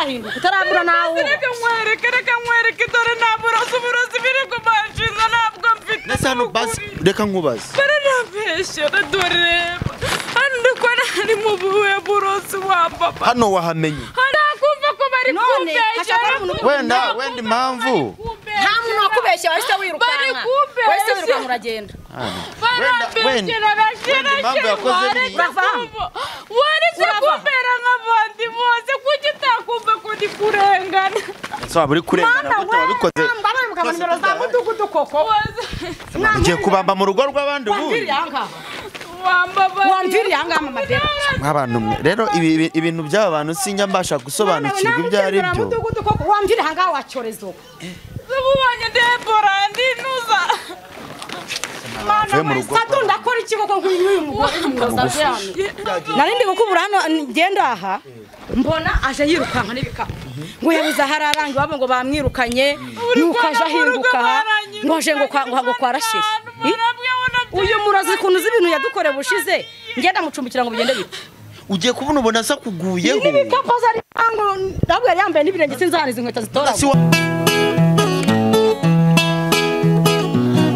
Utarahinduka utarabura nawe. Reka nkwereke dore nabura uburozi biri kubanshinza ntabwo mfite. Nese hano basi reka nkubaze. Barabeshya dore hano ndikora ari mu buhe burozi wa papa. Hano wahamenye. Harakumva ko bari kumbeshya. Wenda impamvu. Nta muntu wakubeshya wahise wirukanka. Wahise wirukanka uragenda. Wenda impamvu yakoze biriya. Waretse kumbera nk'abandi bose kuki utakumva ko ndi kurengana. Ese waba uri kurengana gute wabikoze? Ugiye kubamba mu rugo rw'abandi ubundi. Wamviriye ahangaha mama Bella. Nk'abantu mwe rero ibintu by'aba bantu sinjya mbasha gusobanukirwa ibyo ari byo. Wamviriye ahangaha wacyorezo. Ubonye Debora ndinuza. Mwana ndakora iki koko nk'uyu mugore muzaze hano. Nari ndi gukubura hano ngenda aha mbona aje yirukanka n'ibikapu. Ngo yabuze ahararangi wabo ngo bamwirukanye nuko aje ahinguka ngo aje ngo kwa Rasheli. Uyu murazi kuntu uzi ibintu yadukoreye bushize ngenda mucumbikira ngo bigende bite. Ugiye kubona ubona asa kuguyeho. N'ibikapu azari ngo ntabwo yari yambaye n'ibirenge sinzahaniza inkweto zitora.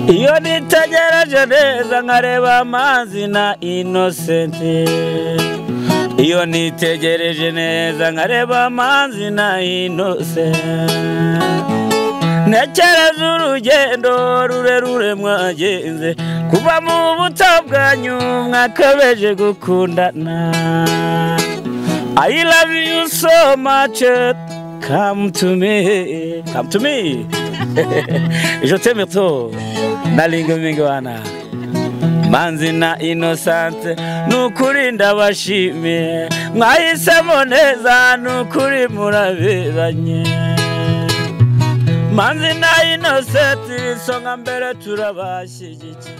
Iyo nitegereje neza nkareba amazi na Innocent. Iyo nitegereje neza nkareba amazi na Innocent. Ntekereza urugendo rurerure mwagenze kuva mu buto bwanyu mwakabeje gukundana. I love you so much, come to me, come to me. Je t'aime trop. Nalinga mingwana Manzi na Innocent nukuri ndabashimiye mwahisemo neza nukuri muraberanye. Manzi na Innocent isonga mbere turabashyigikiye.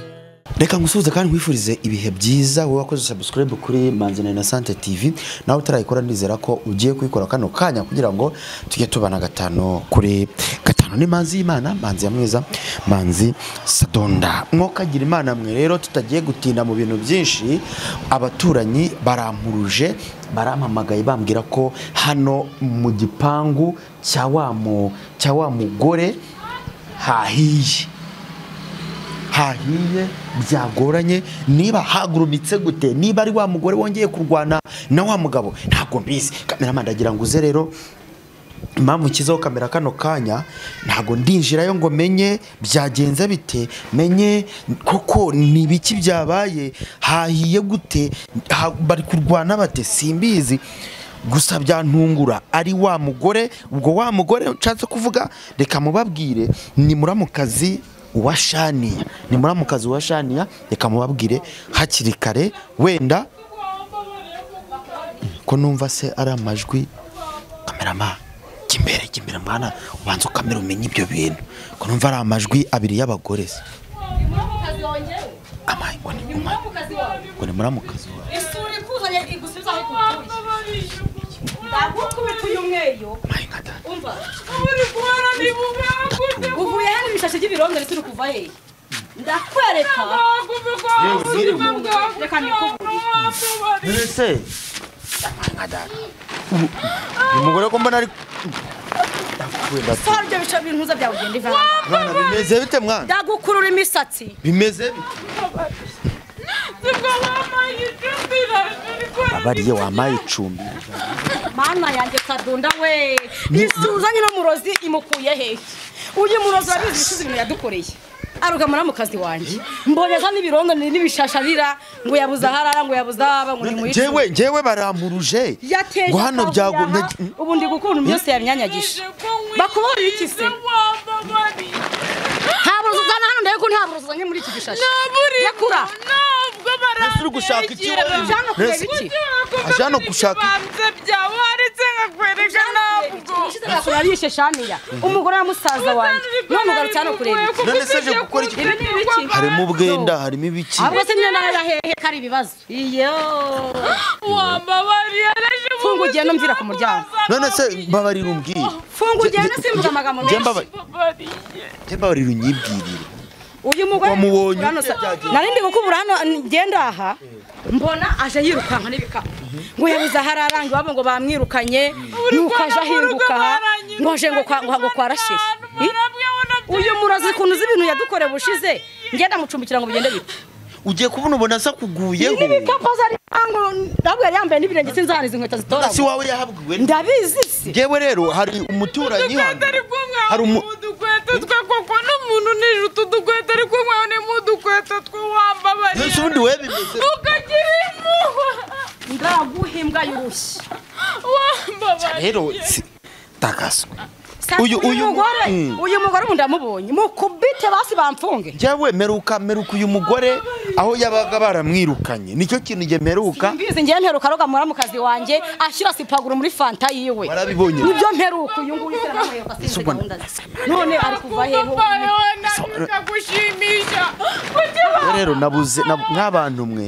Reka ngusuhuze kandi nkwifurize ibihe byiza wowe wakoze subscribe kuri Manzi na Innocent TV nawe utarayikora ndizera ko ugiye kuyikora kano kanya kugira ngo tujye tubana gatano kuri gatano. Ni Manzi y'Imana, Manzi ya mwiza, Manzi Sadonda. Mwokagira Imana mwe rero tutagiye gutinda mu bintu byinshi. Abaturanyi barampuruje barampamagaye bambwira ko hano mu gipangu cya wa mugore hahiye byagoranye. Niba hagurumitse gute, niba ari wa mugore wongeye kurwana na wa mugabo ntabwo mbizi. Cameraman ndagira ngo uze rero impamvu nshyizeho kamera kano kanya ntabwo ndinjirayo ngo menye byagenze bite, menye koko ni ibiki byabaye, hahiye gute, bari kurwana bate, simbizi. Gusa byantungura ari wa mugore. Ubwo wa mugore nshatse kuvuga reka mubabwire ni muramukazi wa Shaniya, ni muramukazi wa Shaniya. Reka mubabwire hakiri kare wenda ko numva se ari amajwi. Cameraman kimbere mwana ubanza ukamera umenye ibyo bintu ko numva ari amajwi abiri y'abagore se. Amayi ngo ni muramukazi wawe. Isuri kuzanye igusubiza aho ikuye. Ndagukubita uyu mweyo. Umva. Uvuye hano ibishashe by'ibirondo ndetse uri kuva hehe? Ndakwereka. Reka nikubure. Ese umugore ko mbona ari Sara ibyo bice bintuza byawe ugenda ivanga. Mwana bimeze bite mwana? Ndagukurura imisatsi. Bimeze bite? Abariye wamaye icumbi. Mana yanjye Sadonda we. Isuzanye no murozi imukuye hehe? Uyu murozi wabizi ibisubizo ibintu yadukoreye. Aruga muramukazi wanjye. Mboneza n'ibirondo n'ibishasharira ngo yabuza harara ngo yabuza aba ngo ni muyicu. Jewe barampuruje. Ngo hano byago ubu ndi gukunda byose yabyanyagisha. Bakuborira iki se? Nta burozi uzana hano ndebe ko nta burozi uzanye muri iki gishashi. Yakura. Ntabwo Uri gushaka iki? Ajana gushaka waretse nkakwereka ntabwo. Yarishe Shaniya umugore wa musaza wanjye none ugarutse hano kureba iki? None se aje gukora iki? Harimo ubwenda, harimo ibiki. Ahubwo se nyine nawe hehe kari ibibazo. Iyo wambabariye araje. Funga ugende umvira ku muryango. None se mbabarira umbwire. Funga ugende simvuga amagambo menshi. Njye mbabarira unyibwirire. Uyu mugore Wamubonye nari ndi gukubura hano ngenda aha mbona aje yirukanka n'ibikapu ngo yabuze ahararanga iwabo ngo bamwirukanye nuko aje ahinguka aha ngo aje ngo kwa Rasheli. Uyu murazi ukuntu uzi ibintu yadukoreye ubushize ngenda mucumbikira ngo bigende bite. Ugiye kubona ubona asa kuguyeho n'ibikapu ari ngo ntabwo yari yambaye n'ibirenge sinzahana izi nkweto zitora si wawe yahabwiwe ndabizi si. Ngewe rero hari umuturanyi hano hari udukweto twe koko n'umuntu nije utu dukweto ariko mwawe ni mu dukweto twe wambabariye. Ese ubundi we bimeze ukagira impuhwe ndaguha imbwa y'urushyi wambabariye rero takaswe. Uyu mugore ubu ndamubonye mukubite basi bamfunge. Njyewe meruka uyu mugore aho yabaga baramwirukanye nicyo kintu nge meruka. Mbizi ngiye mperuka roga muramukazi wanjye ashyira sipaguru muri fanta yiwe. Warabibonye nibyo mperuka uyu nguyu siramuheruka sinzi gahunda ze. None ari kuva hehe ndagushimisha. Rero nabuze nk'abantu mwe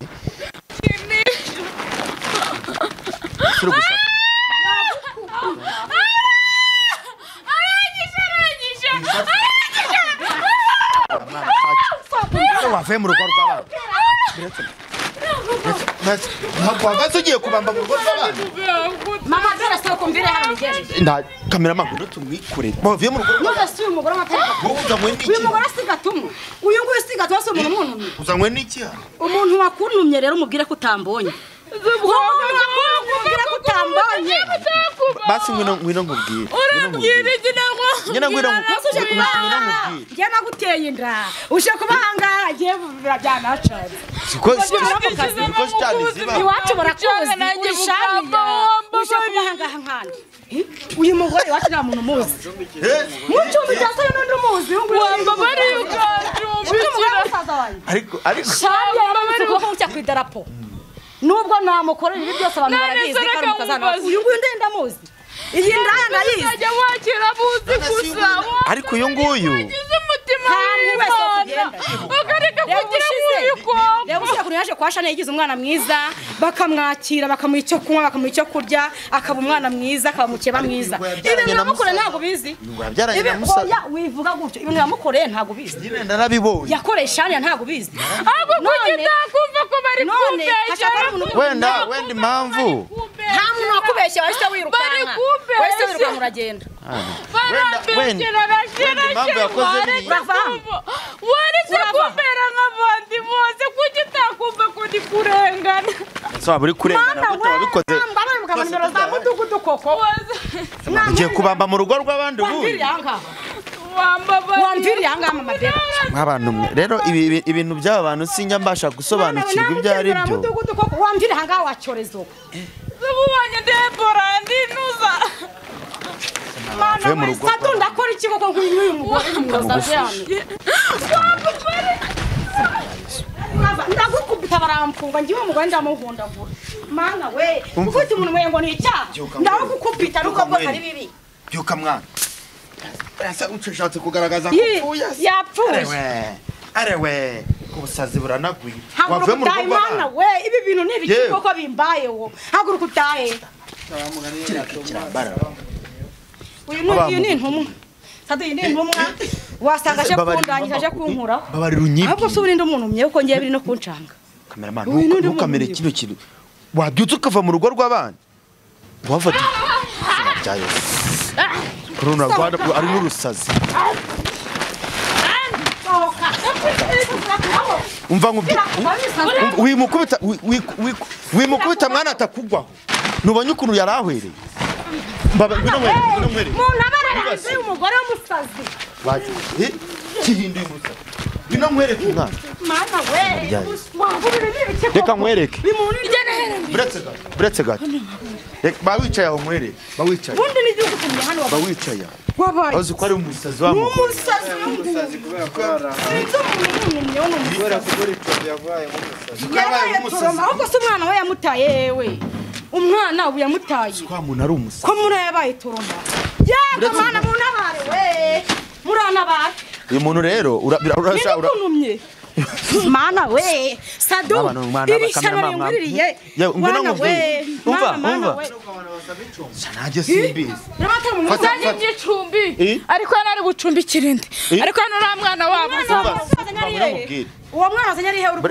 wavuye mu rugo rw'abana. Ntabwo wagaze ugiye kubamba mu rugo rw'abana. Mama dore soko mvire hano bigejeje. Nda cameraman ngo tumwikure. Bavuye mu rugo. None si uyu mugore amateka. Wowe uzanywe n'iki? Uyu mugore sigatumwe. Uyu nguyu sigatumwe si umuntu umuntumye. Uzanywe n'iki hano? Umuntu wakuntumye rero umubwire ko utambonye. Umuntu wakuntumye ko utambonye. Basi ngwino nkubwire. Urambwira iki nangwa? Ngwino nkubwire. Njye naguteye inda. Uje kubahanga ngiye birajyana cyane. Siko sitani ziba. Iwacu barakuzi urishamiya. Uje kubahanga nkandi. Uyu mugore iwacu nta muntu umuzi. Mucumbi cyase n'undi umuzi. Wambabariye ukancumbikira. Ariko Shamiya yamanutse ukuboko gutya ku idarapo. Nubwo namukorera ibi byose abantu barabizi kandi mukazana. Uyu nguyu ndenda muzi. Iyi ndaya ndayizi. Ajya wakira buzi gusa. Ariko uyu nguyu ukareka kugira ubiko. Reba ushyira kuntu yaje kwa Shana yagize umwana mwiza bakamwakira bakamuha icyo kunywa bakamuha icyo kurya akaba umwana mwiza akaba mukeba mwiza. Ibintu yamukoreye ntabwo bizi. Oya wivuga gutyo ibintu yamukoreye ntabwo bizi. Nyine ndarabibonye. Yakoreye Shana ntabwo bizi. Ahubwo kuki utakumva ko bari kumbeshya? Wenda impamvu nta muntu wakubeshya wahise wirukanka. Wahise wirukanka uragenda. Barambeshyera waretse kumbera nk'abandi bose kuki utakumva ko ndi kurengana? Ese uri kurengana gute wabikoze? Ugiye kubamba mu rugo rw'abandi ubu? Wamviriye ahangaha mama Bella. Nk'abantu mwe rero ibintu by'aba bantu sinjya mbasha gusobanukirwa ibyo ari byo. Wamviriye ahangaha wacyorezo. Ubonye Debora ndinuza. Mana we Sadu ndakora iki koko nk'uyu mugore musazi hano. Ndagukubita baramfunga ngiwe umugore ndamuhundagura. Mana we ufite umuntu mwe ngo ni icyaha. Ndagukubita nuko bwo ari bibi. Byuka mwana. Asa ushatse kugaragaza ko upfuye. Yapfuye. Arewe ubusazi buranagwiye. Wavuye mu rugo rw'abana. We ibi bintu ni ibiki koko bimbayeho. Haguruka utahe. Uyu ni intumwa. Sadu iyi ni intumwa. Wasanga aje kundangiza aje kunkuraho. Babarira unyibye. Ahubwo se ubundi umuntu umye kuko ngiye biri no kuncanga. Cameraman ntukamere kino kintu. Wabyutse ukava mu rugo rw'abana. Wafata byayo. Corona rwanda ari n'urusazi. Umva nkubye. Wimukubita mwana atakugwaho. Nubonye ukuntu yarahwereye. Baba ngwino mwere. Muntu abarara umugore w'umusazi. Kihinduye umusazi. Ngwino nkwereke umwana. Mana we. Wabubire n'ibiki koko. Reka nkwereke. Buretse gato. Reka ba wicaye aho nkwereke. Ba wicaye. Bundi n'igihugu tumye hano. Ba wicaye. Wabaye. Uzi ko ari umusazi wa mugore. Umusazi umusazi kubera ko ara. Sinzi umuntu w'umuntu kubera kubura icumbi yabaye nk'umusazi. Yabaye nk'umusazi. Ahubwo se umwana we yamutaye yewe. Umwana ubu yamutaye. Kwa muntu ari umusazi. Ko muri yabaye turoma. Yego mwana munabare we. Muranabare. Uyu muntu rero urasha urakuntumye. Mana we Sadu iri shyano ringwiririye. Ngwino nkubwire. Umva. Nanjye simbizi. Uzanye iby'icumbi ariko hano ari bucumbikire indi. Ariko hano nta mwana wabo. Uwo mwana azanye ari he uri?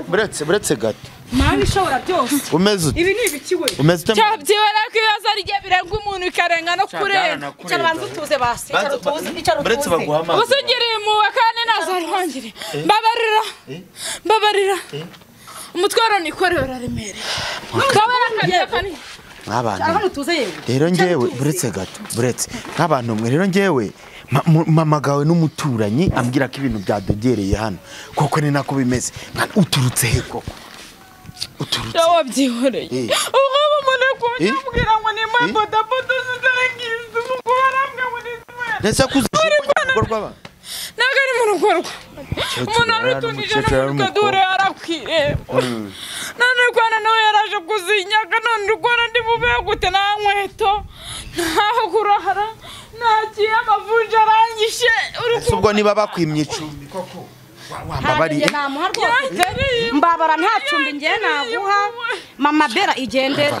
Buretse gato. Mana ishobora byose. Umeze ute? Ibi ni ibiki we? Umeze ute? Cyabyibara ko ibibazo ari igihe birenga umuntu ikarenga no kurenga. Icara banza utuze basi. Icara utuze, icara utuze. Buretse baguha amazi. Ubusugiriye impuhwe kandi ntazarwangire. Mbabarira. Mbabarira. Umutwaro nikoreye uraremereye. Nk'abantu rero njyewe buretse gato, buretse nk'abantu mwe rero njyewe mamagawe n'umuturanyi ambwira ko ibintu byadogereye hano koko ni nako bimeze. Uturutse he koko? Uturutse wabyihoreye. Ubwo umuntu kumbwira ngo ni mwe bodaboda zitarangiza umugore arambwira ngo ni mwe. Ndetse kuza rw'aba ntabwo ari mu rugo rwa umuntu arutunije n'umukadure arakwirembo. None rwana nawe yaraje kuzinyaga none rwana ndi bube gute nta nkweto ntaho kurahara ntagiye amavunja aranyishe. Ubwo niba bakwimye icumbi koko wambabariye mbabara nta cumbi ngiye naguha. Mama Bella igendere.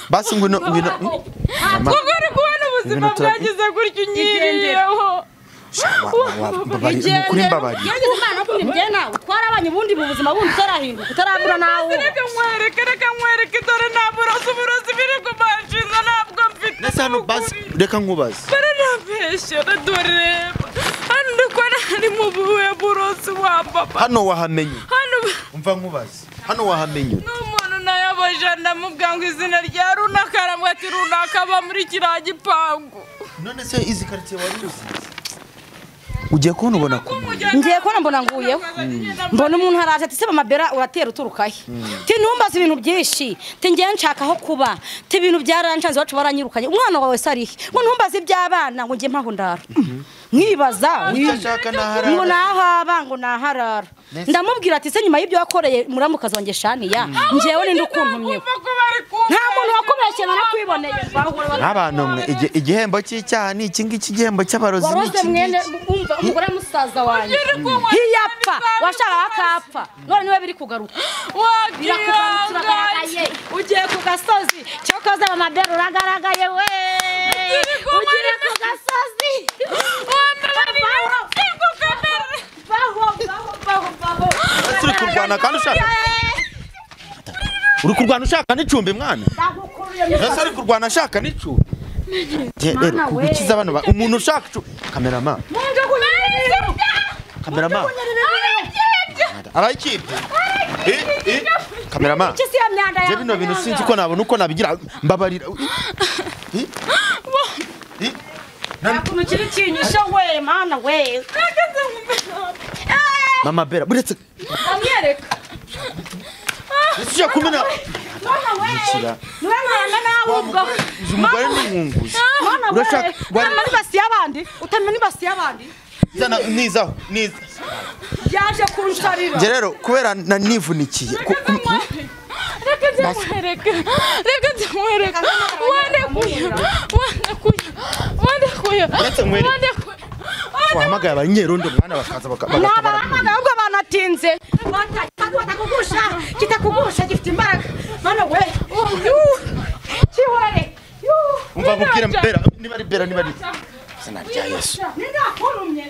Basi ngwino ngwino. Kuko uri kubona ubuzima bwagize gutyo unyiriyeho. Kuri mbabariye. Twarabanye ubundi mu buzima bundi utarahinduka utarabura nawe. Reka nkwereke, reka nkwereke dore nta burozi biri kubanshiriza ntabwo mfite. Ndetse hano basi reka nkubaze. Baranabeshya dore hano ndikubona hari mu buhe burozi wa papa. Hano wahamenye. Hano umva nkubaze. Hano wahamenye. N'umuntu nayabaje ndamubwira ngo izina rya runaka arambwira ati runaka aba muri kiriya gipangu. None se izi quartier wari uzi? Ugiye kubona ubona ko ngiye kubona mbona nguyeho mbona umuntu araje ati se Mama Bella uratera uturuka he? Ti ntumbaze ibintu byinshi, ti ngiye nshaka aho kuba, ti ibintu byaranshanze iwacu baranyirukanye, umwana wawe se ari he? Ngo ntumbaze iby'abana ngo ngiye mpaho ndara. Nkibaza ngo nahaba ngo naharara. Ndamubwira ati se nyuma y'ibyo wakoreye muramukazi wanjye Shaniya ngewe ninde ukuntumyeho? Nta muntu wakubeshye narakwiboneye. Nk'abantu mwe igihembo cy'icyaha ni iki ngiki, igihembo cy'abarozi ni iki ngiki. Umva umugore musaza wanjye ntiyapfa washaka akapfa none niwe biri kugaruka birakugarukira. Ugiye ku gasozi cyokoze Mama Bella uragaragaye we. Ugiye ku gasozi. Uri kurwana kandi ushaka. Uri kurwana ushaka n'icumbi mwana. Ese uri kurwana ashaka n'icumbi. Rero kugukiza abantu umuntu ushaka Cameraman. Cameraman. Arayikibye. Cameraman. Je bino bintu sinzi ko nabona uko nabigira mbabarira. Nta kiri kinyisha we mana we. Mama Bella buretse amwereka. Ese kumena. Mana we. Nurangana nawe ubwo. Umugore n'inkunguzi. Urashaka utamenya ibasi y'abandi, utamenya ibasi y'abandi. Zana nizaho, niza. Yaje kunsharira. Nje rero kubera nanivunikiye. Reka nzamwereke. Reka nzamwereke. Wande kuya. Wande kuya. Wande kuya. Uretse nkwereke. Wande kuya. Wahamagaye abanyerondo mwana bakaza bagatabara. Nabahamagaye ahubwo banatinze. Batakugusha, kitakugusha gifite imbaraga. Mana we. Kiware. Umva nkubwire Bella niba ari Bella niba ari izina rya Yesu. Nindakurumye.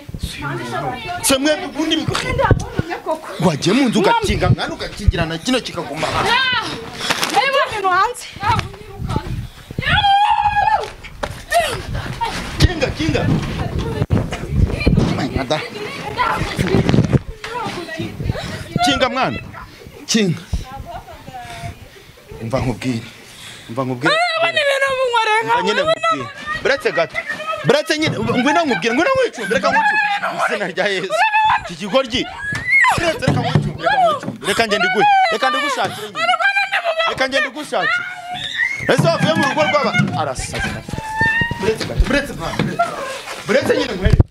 Se mwe ubundi nindakurumye koko. Wagiye mu nzu ugakinga mwana ugakingirana kino kikaguma hanze. Niba ibintu hanze. Kinga kinga. Mwana. Kinga mwana. Kinga. Umva nkubwire. Umva nkubwire. Nyine nkubwire. Buretse gato. Buretse nyine ngwino nkubwire ngwino nkwicumbi reka nkwicumbi. Izina rya Yesu. Iki kigoryi. Buretse reka nkwicumbi reka nkwicumbi. Reka ngende iguhe. Reka ndigushakire nyine. Reka ngende igushakire. Ese wavuye mu rugo rw'aba arasaza. Buretse gato. Buretse mwana. Buretse nyine nkwereke.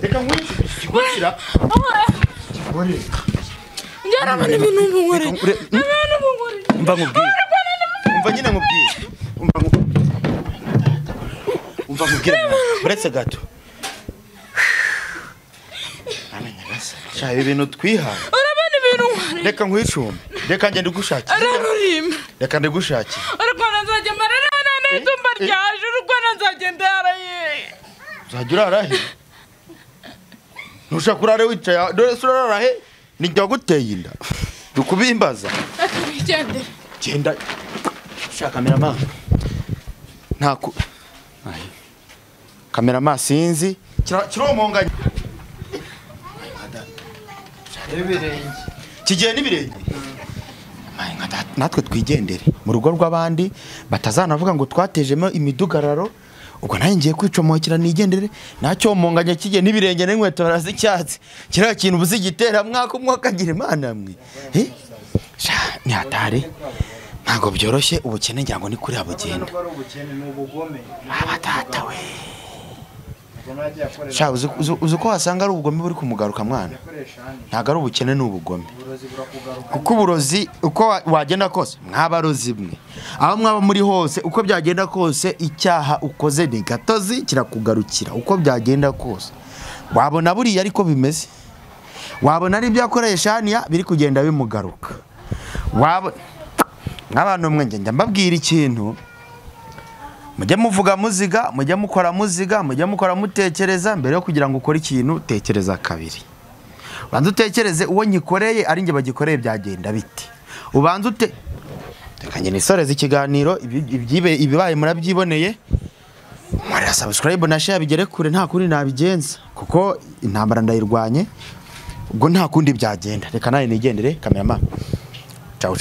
Reka nkwicumbi iki kigoryi. Ikigoryi. Njarabona ibintu nkore. Ibintu nkore. Umva nkubwire. Umva nyine nkubwire. Umva nkubwire. Umva nkubwire. Buretse gato. Amenya gasa. Sha ibintu twihaye. Urabona ibintu nkore. Reka nkwicumbe. Reka ngende gushakira. Ararurima. Reka ndigushakira. Ariko nzajya mara Ryaje urukwana nzagenda yaraye. Uzajya urara he? Ntushaka urare wicaye dore se urarara he? Nijya guteye inda. Dukubimbaza. Wigendere. Genda. Shaka cameraman. Ntaku. Ayi. Cameraman sinzi. Kiromonganye. Ibirenge. Kigiye n'ibirenge. Natwe twigendere mu rugo rw'abandi batazanavuga ngo twatejemo imidugararo. Ubwo nanjye ngiye kwicomokera nigendere nacyomonganya kigiye n'ibirenge n'inkweto barazicyatsi kiriya kintu buzigitera mwaka umwe akagira Imana mwe. Sha ni hatari, ntabwo byoroshye. Ubukene ngira ngo ni kuri abugenda. Aba data we. Sha uzi ko wasanga ari ubugome buri kumugaruka mwana. Ntabwo ari ubukene ni ubugome. Kuko uburozi uko wagenda kose mwabarozi mwe aho mwaba muri hose uko byagenda kose icyaha ukoze ni gatozi kirakugarukira uko byagenda kose. Wabona buriya ariko bimeze, wabona ari ibyo akoresha haniya biri kugenda bimugaruka. Wabona nk'abantu mwe njya mbabwira ikintu, mujye muvuga muziga, mujye mukora muziga, mujye mukora mutekereza mbere yo kugira ngo ukore ikintu tekereza kabiri. Ubanza utekereze uwo nyikoreye ari njye bagikoreye byagenda bite. Ubanza ute reka njye nisoreze ikiganiro, ibibaye murabyiboneye. Mwarira subscribe na share bigere kure, nta kundi nabigenza kuko intambara ndayirwanye, ubwo nta kundi byagenda. Reka nawe nigendere cameraman. Ciao ciao.